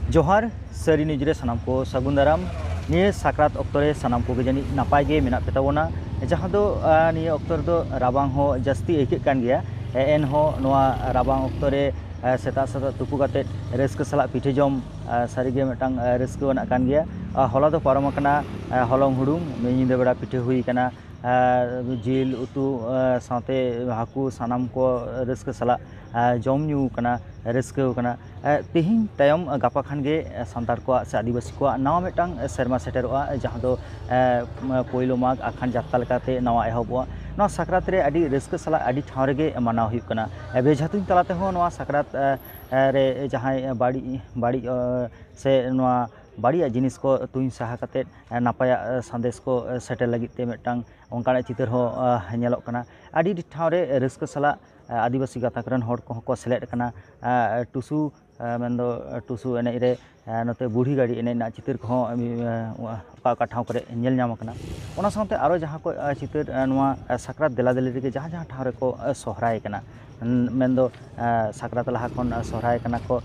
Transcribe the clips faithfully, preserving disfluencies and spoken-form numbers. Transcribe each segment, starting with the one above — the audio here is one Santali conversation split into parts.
ᱡᱚᱦᱟᱨ, ᱥᱟᱹᱨᱤ ᱱᱤᱭᱩᱡᱽ ᱨᱮ ᱥᱟᱱᱟᱢ ᱠᱚ ᱥᱟᱹᱜᱩᱱ ᱫᱟᱨᱟᱢ᱾ ᱱᱤᱭᱟᱹ ᱥᱟᱠᱨᱟᱛ ᱚᱠᱛᱚ ᱨᱮ ᱥᱟᱱᱟᱢ ᱠᱚᱜᱮ ᱡᱟᱹᱱᱤᱡ ᱱᱟᱯᱟᱭ ᱜᱮ ᱢᱮᱱᱟᱜ ᱯᱮ ᱛᱟᱵᱚᱱᱟ, ᱡᱟᱦᱟᱸ ᱫᱚ, ᱟ, ᱱᱤᱭᱟᱹ ᱚᱠᱛᱚ ᱨᱮᱫᱚ ᱨᱟᱵᱟᱝ ᱦᱚᱸ ᱡᱟᱹᱥᱛᱤ ᱟᱹᱭᱠᱟᱹᱜ ᱠᱟᱱ ᱜᱮᱭᱟ᱾ ᱮ-, ᱮᱱᱦᱚᱸ ᱱᱚᱣᱟ ᱨᱟᱵᱟᱝ ᱚᱠᱛᱚ ᱨᱮ, ᱟ, ᱥᱮᱛᱟᱜ ᱥᱮᱛᱟᱜ ᱛᱩᱯᱩ ᱠᱟᱛᱮᱫ ᱨᱟᱹᱥᱠᱟᱹ ᱥᱟᱞᱟᱜ ᱯᱤᱴᱷᱟᱹ ᱡᱚᱢ, ᱟ, ᱥᱟᱹᱨᱤᱜᱮ ᱢᱤᱫᱴᱟᱝ, ᱟ, ᱨᱟᱹᱥᱠᱟᱹ ᱟᱱᱟᱜ ᱠᱟᱱ ᱜᱮᱭᱟ᱾ ᱟ, ᱦᱚᱞᱟ ᱫᱚ ᱯᱟᱨᱚᱢ ᱟᱠᱟᱱᱟ, ᱟ, ᱦᱚᱞᱚᱝ ᱦᱩᱲᱩᱝ, ᱢᱤᱫ ᱧᱤᱫᱟᱹ ᱵᱮᱲᱟ ᱯᱤᱴᱷᱟᱹ ᱦᱩᱭ ᱟᱠᱟᱱᱟ᱾ ᱟ, ᱡᱤᱞ ᱩᱛᱩ, ᱟ, ᱥᱟᱶᱛᱮ ᱦᱟᱹᱠᱩ, ᱥᱟᱱᱟᱢ ᱠᱚ ᱨᱟᱹᱥᱠᱟᱹ ᱥᱟᱞᱟᱜ, ᱟ, ᱡᱚᱢ ᱧᱩ ᱠᱟᱱᱟ, ᱨᱟᱹᱥᱠᱟᱹ ᱠᱟᱱᱟ᱾ ᱮ, ᱛᱮᱦᱮᱧ ᱛᱟᱭᱚᱢ, ᱟ, ᱜᱟᱯᱟ ᱠᱷᱟᱱ ᱜᱮ, ᱮ, ᱥᱟᱱᱛᱟᱲ ᱠᱚᱣᱟᱜ ᱥᱮ ᱟᱹᱫᱤᱵᱟᱹᱥᱤ ᱠᱚᱣᱟᱜ ᱱᱟᱣᱟ ᱢᱤᱫᱴᱟᱝ, ᱮ, ᱥᱮᱨᱢᱟ ᱥᱮᱴᱮᱨᱚᱜᱼᱟ, ᱮ, ᱡᱟᱦᱟᱸ ᱫᱚ, ᱮ, ᱯᱳᱭᱞᱳ ᱢᱟᱜᱽ ᱟᱠᱷᱟᱱ ᱡᱟᱛᱨᱟ ᱞᱮᱠᱟᱛᱮ ᱱᱟᱣᱟ ᱮᱦᱚᱵᱚᱜᱼᱟ᱾ ᱱᱚᱣᱟ ᱥᱟᱠᱨᱟᱛ ᱨᱮ ᱟᱹᱰᱤ ᱨᱟᱹᱥᱠᱟᱹ ᱥᱟᱞᱟᱜ ᱟᱹᱰᱤ ᱴᱷᱟᱶ ᱨᱮᱜᱮ ᱢᱟᱱᱟᱣ ᱦᱩᱭᱩᱜ ᱠᱟᱱᱟ᱾ ᱮ, ᱵᱮᱡᱷᱟ ᱛᱩᱧ ᱛᱟᱞᱟ ᱛᱮᱦᱚᱸ ᱱᱚᱣᱟ ᱥᱟᱠᱨᱟᱛ, ᱮ, ᱮ, ᱨᱮ ᱡᱟᱦᱟᱸᱭ ᱵᱟᱹᱲᱤᱡ, ᱵᱟᱹᱲᱤᱡ, ᱮ, ᱥᱮ ᱱᱚᱣᱟ ᱵᱟᱹᱲᱤᱡᱟᱜ ᱡᱤᱱᱤᱥ ᱠᱚ ᱛᱩᱧ ᱥᱟᱦᱟ ᱠᱟᱛᱮᱫ, ᱮ, ᱱᱟᱯᱟᱭᱟᱜ, ᱮ, ᱥᱟᱸᱫᱮᱥ ᱠᱚ, ᱮ, ᱥᱮᱴᱮᱨ ᱞᱟᱹᱜᱤᱫ ᱛᱮ ᱢᱤᱫᱴᱟᱝ ᱚᱱᱠᱟᱱᱟᱜ ᱪᱤᱛᱟᱹᱨ ᱦᱚᱸ, ᱮ, ᱧᱮᱞᱚᱜ ᱠᱟᱱᱟ᱾ ᱟᱹᱰᱤ ᱟᱹᱰᱤ ᱴᱷᱟᱶ ᱨᱮ ᱨᱟᱹᱥᱠᱟᱹ ᱥᱟᱞᱟᱜ ᱟᱹᱫᱤᱵᱟᱹᱥᱤ ᱜᱟᱛᱟᱠ ᱨᱮᱱ ᱦᱚᱲ ᱠᱚᱦᱚᱸ ᱠᱚ ᱥᱮᱞᱮᱫ ᱟᱠᱟᱱᱟ᱾ ᱴᱩᱥᱩ, ᱢᱮᱱᱫᱚ ᱴᱩᱥᱩ ᱮᱱᱮᱡ ᱨᱮ, ᱱᱚᱛᱮ ᱵᱩᱲᱦᱤ ᱜᱟᱹᱰᱤ ᱮᱱᱮᱡ ᱨᱮᱱᱟᱜ ᱪᱤᱛᱟᱹᱨ ᱠᱚᱦᱚᱸ ᱚᱠᱟ ᱚᱠᱟ ᱴᱷᱟᱶ ᱠᱚᱨᱮ ᱧᱮᱞ ᱧᱟᱢ ᱟᱠᱟᱱᱟ᱾ ᱚᱱᱟ ᱥᱟᱶᱛᱮ ᱟᱨᱚ ᱡᱟᱦᱟᱸ ᱠᱚ ᱪᱤᱛᱟᱹᱨ ᱱᱚᱣᱟ ᱥᱟᱠᱨᱟᱛ ᱫᱮᱞᱟ ᱫᱮᱞᱤ ᱨᱮᱜᱮ ᱡᱟᱦᱟᱸ ᱡᱟᱦᱟᱸ ᱴᱷᱟᱶ ᱨᱮᱠᱚ ᱥᱚᱦᱨᱟᱭ ᱠᱟᱱᱟ, ᱢᱮᱱᱫᱚ ᱥᱟᱠᱨᱟᱛ ᱞᱟᱦᱟ ᱠᱷᱚᱱ ᱥᱚᱦᱨᱟᱭ ᱠᱟᱱᱟ ᱠᱚ,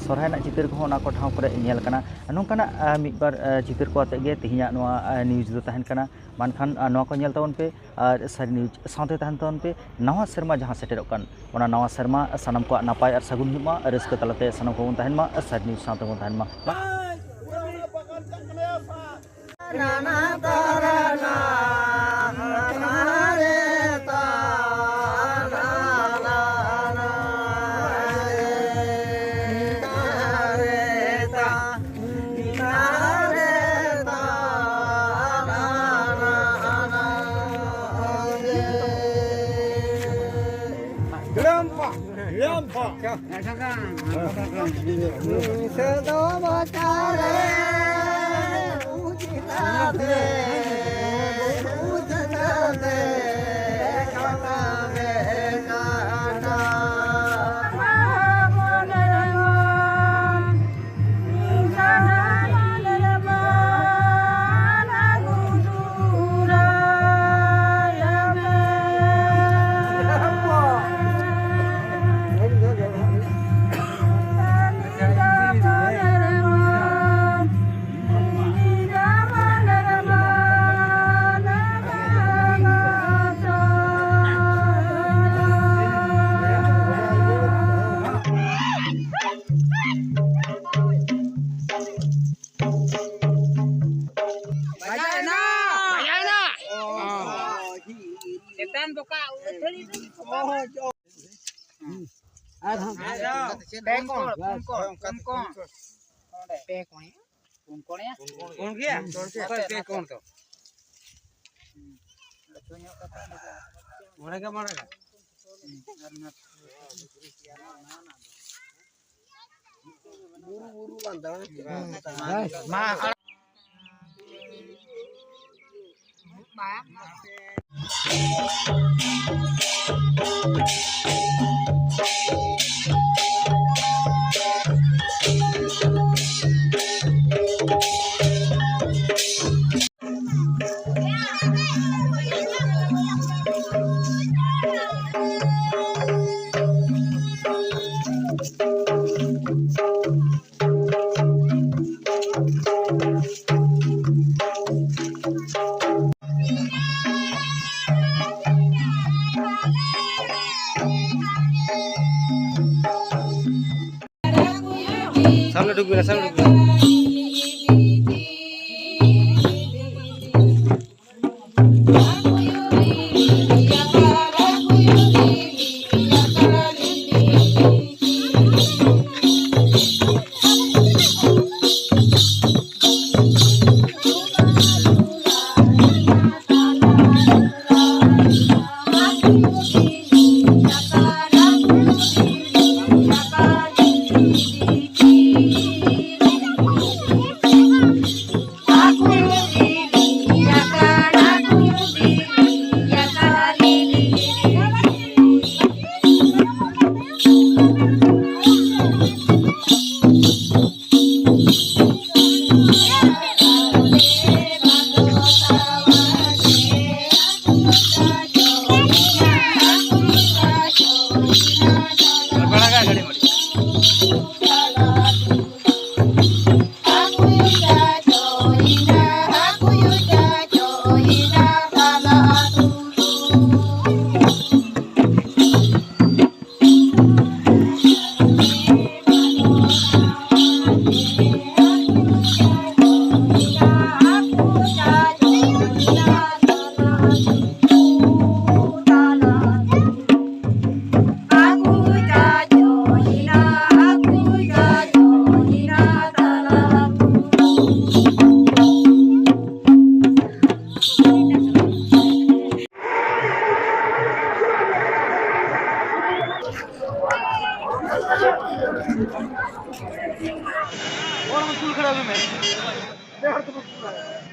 ᱥᱚᱦᱨᱟᱭ ᱨᱮᱱᱟᱜ ᱪᱤᱛᱟᱹᱨ ᱠᱚᱦᱚᱸ ᱚᱱᱟ ᱠᱚ ᱴᱷᱟᱶ ᱠᱚᱨᱮ ᱧᱮᱞ ᱠᱟᱱᱟ᱾ ᱱᱚᱝᱠᱟᱱᱟᱜ ᱢᱤᱫ ᱵᱟᱨ ᱪᱤᱛᱟᱹᱨ ᱠᱚ ᱟᱛᱮᱫ ᱜᱮ ᱛᱮᱦᱮᱧᱟᱜ ᱱᱚᱣᱟ ᱱᱤᱭᱩᱡᱽ ᱫᱚ ᱛᱟᱦᱮᱱ ᱠᱟᱱᱟ᱾ ᱢᱟ ᱮᱱᱠᱷᱟᱱ, ᱟᱨ ᱱᱚᱣᱟ ᱠᱚ ᱧᱮᱞ ᱛᱟᱵᱚᱱ ᱯᱮ ᱟᱨ ᱥᱟᱹᱨᱤ ᱱᱤᱭᱩᱡᱽ ᱥᱟᱶᱛᱮ ᱛᱟᱦᱮᱱ ᱛᱟᱵᱚᱱ ᱯᱮ᱾ ᱱᱟᱣᱟ ᱥᱮᱨᱢᱟ ᱡᱟᱦᱟᱸ ᱥᱮᱴᱮᱨᱚᱜ ᱠᱟᱱ, ᱚᱱᱟ ᱱᱟᱣᱟ ᱥᱮᱨᱢᱟ ᱥᱟᱱᱟᱢ ᱠᱚᱣᱟᱜ ᱱᱟᱯᱟᱭ ᱟᱨ ᱥᱟᱹᱜᱩᱱ ᱦᱩᱭᱩᱜ ᱢᱟ, ᱨᱟᱹᱥᱠᱟᱹ ᱛᱟᱞᱟᱛᱮ ᱥᱟᱱᱟᱢ ᱠᱚᱵᱚᱱ ᱛᱟᱦᱮᱱ ᱢᱟ ᱟᱨ ᱥᱟᱹᱨᱤ ᱱᱤᱭᱩᱡᱽ ᱥᱟᱶᱛᱮ ᱵᱚᱱ ᱛᱟᱦᱮᱱ ᱢᱟ᱾ ᱟᱨ ᱦᱚᱸ ᱯᱮ ᱠᱚᱬ, ᱯᱩᱱ ᱠᱚᱬ, ᱯᱩᱱ ᱠᱚᱬ᱾ ᱯᱮ ᱠᱚᱬ᱾ ᱯᱩᱱ ᱠᱚᱬ᱾ ᱯᱩᱱ ᱜᱮᱭᱟ? ᱚᱠᱚᱭ ᱯᱮ ᱠᱚᱬ ᱫᱚ? ᱢᱚᱬᱮ ᱜᱮ, ᱢᱚᱬᱮ ᱜᱮ᱾ ᱢᱟ᱾ ᱥᱟᱢᱱᱮ ᱰᱩᱵ ᱢᱮ, ᱥᱟᱢᱱᱮ ᱰᱩᱵ ᱢᱮ᱾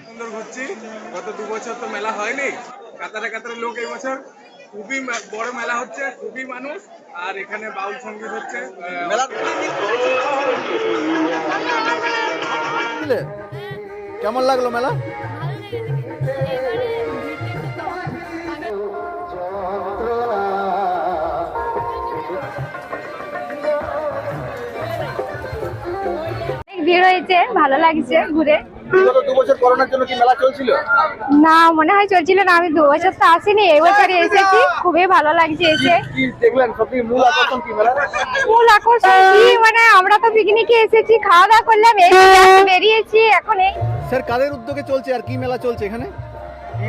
সুন্দর ঘুরছি। গত দু বছর তো মেলা হয়নি, কাতারে কাতারে লোক। এই বছর খুবই মে- বড় মেলা হচ্ছে, খুবই মানুষ। আর এখানে বাউল সঙ্গীত হচ্ছে। আহ, মেলা বুঝলে? কেমন লাগলো মেলা? অনেক ভিড় হয়েছে, ভালো লাগছে ঘুরে। বিগত দু বছর করোনার জন্য কি মেলা চলছিল? না, মনে হয় চলছিল না। আমি দু বছর তো আসিনি, এই বছরই এসেছি। খুবই ভালো লাগছে এসে। কি দেখলেন সত্যি মূল আকর্ষণ কি মেলার? মূল আকর্ষণ কি, মানে আমরা তো পিকনিকে এসেছি, খাওয়া দাওয়া করলাম, এই just বেরিয়েছি এখন। এই স্যার, কাদের উদ্যোগে চলছে আর কি মেলা চলছে এখানে?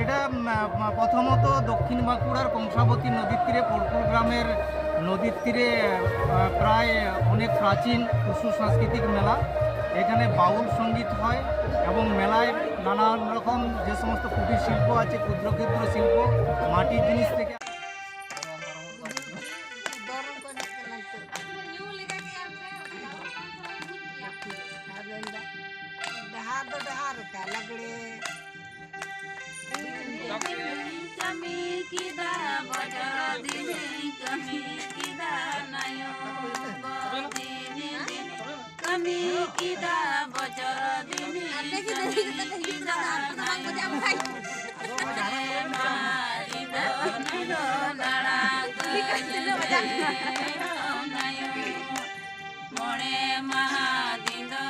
এটা উম, আহ, প্রথমত দক্ষিণ বাঁকুড়ার কংসাবতী নদীর তীরে পরপুর গ্রামের নদীর তীরে আহ, প্রায় অনেক প্রাচীন টুসু সাংস্কৃতিক মেলা। এখানে বাউল সঙ্গীত হয় এবং মেলায় নানান রকম যে সমস্ত কুটির শিল্প আছে, ক্ষুদ্র ক্ষুদ্র শিল্প, মাটির জিনিস থেকে ᱰᱟᱦᱟᱨ ᱫᱚ ᱰᱟᱦᱟᱨ ᱠᱟ ᱞᱟᱜᱽᱲᱮ᱾ ᱠᱟᱹᱢᱤ ᱠᱮᱫᱟ ᱵᱚᱡᱚᱨ ᱫᱤᱱᱤ, ᱠᱟᱹᱢᱤ ᱠᱮᱫᱟ ᱱᱟᱭᱚ ᱫᱤᱱᱤ ᱫᱤᱱᱤ, ᱠᱟᱹᱢᱤ ᱠᱮᱫᱟ ᱵᱚᱡᱚᱨ ᱫᱤᱱᱤ, ᱠᱟᱹᱢᱤ ᱠᱮᱫᱟ ᱱᱟᱭᱚ᱾ ᱢᱟᱨᱤ ᱫᱚ ᱱᱟᱭᱚ ᱱᱟᱲᱟ ᱠᱟᱹᱢᱤ ᱱᱟᱭᱚ᱾ ᱢᱚᱬᱮ ᱢᱟᱦᱟ ᱫᱤᱱ ᱫᱚ